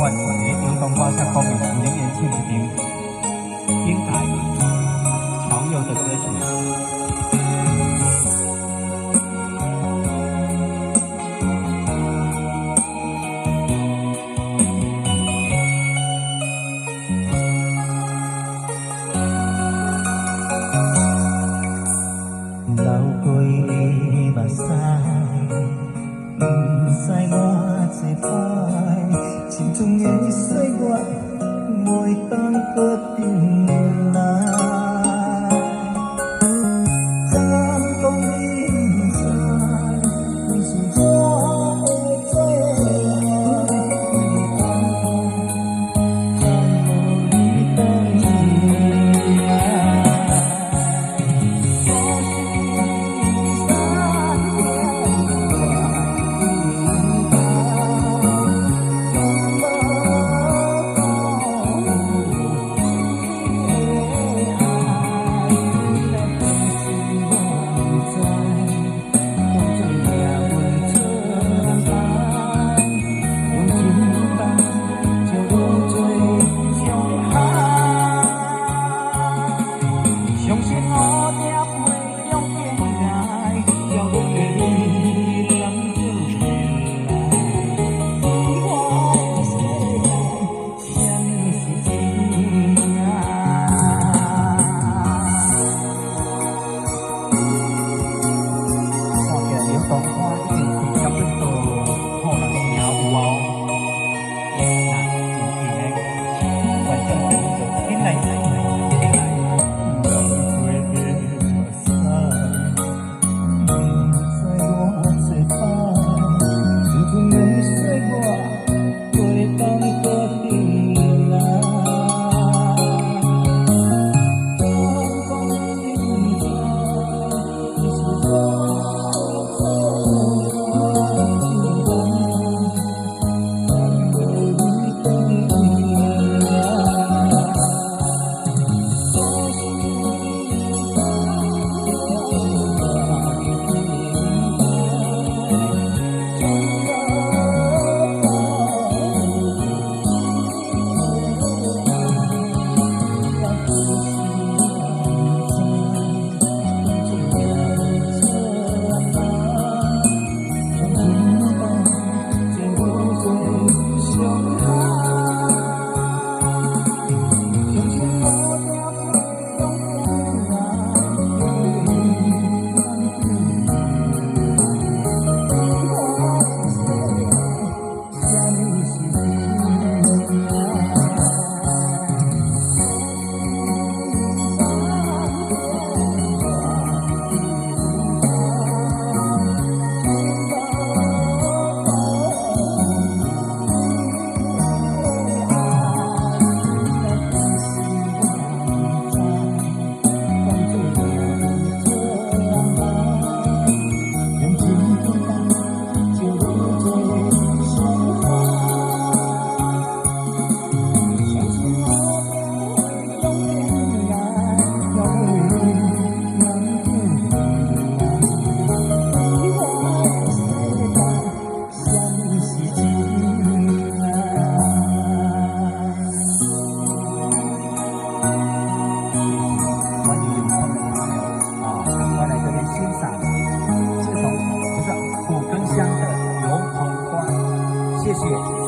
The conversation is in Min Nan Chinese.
款，佇游東花下方面林延慶這邊頂台常用的歌曲。流過的目屎，毋知偌濟擺，青春的歲月，袂當閣轉來。敢講你毋知，你是我的最愛，等無你轉來。相信蝴蝶飛向天涯，遙遠的你人轉來。你我的世界，啥物是真愛？看起來劉東花已經開差不多好人名有哦。那有見的觀眾朋友就緊來緊來。流過的目屎，毋知偌濟擺，青春的歲月，袂當閣轉來。敢講你毋知，你是我的最愛，等無你轉來。歡迎有空的朋友啊，趕快來這邊欣賞這種就是古根鄉的油桐花，謝謝。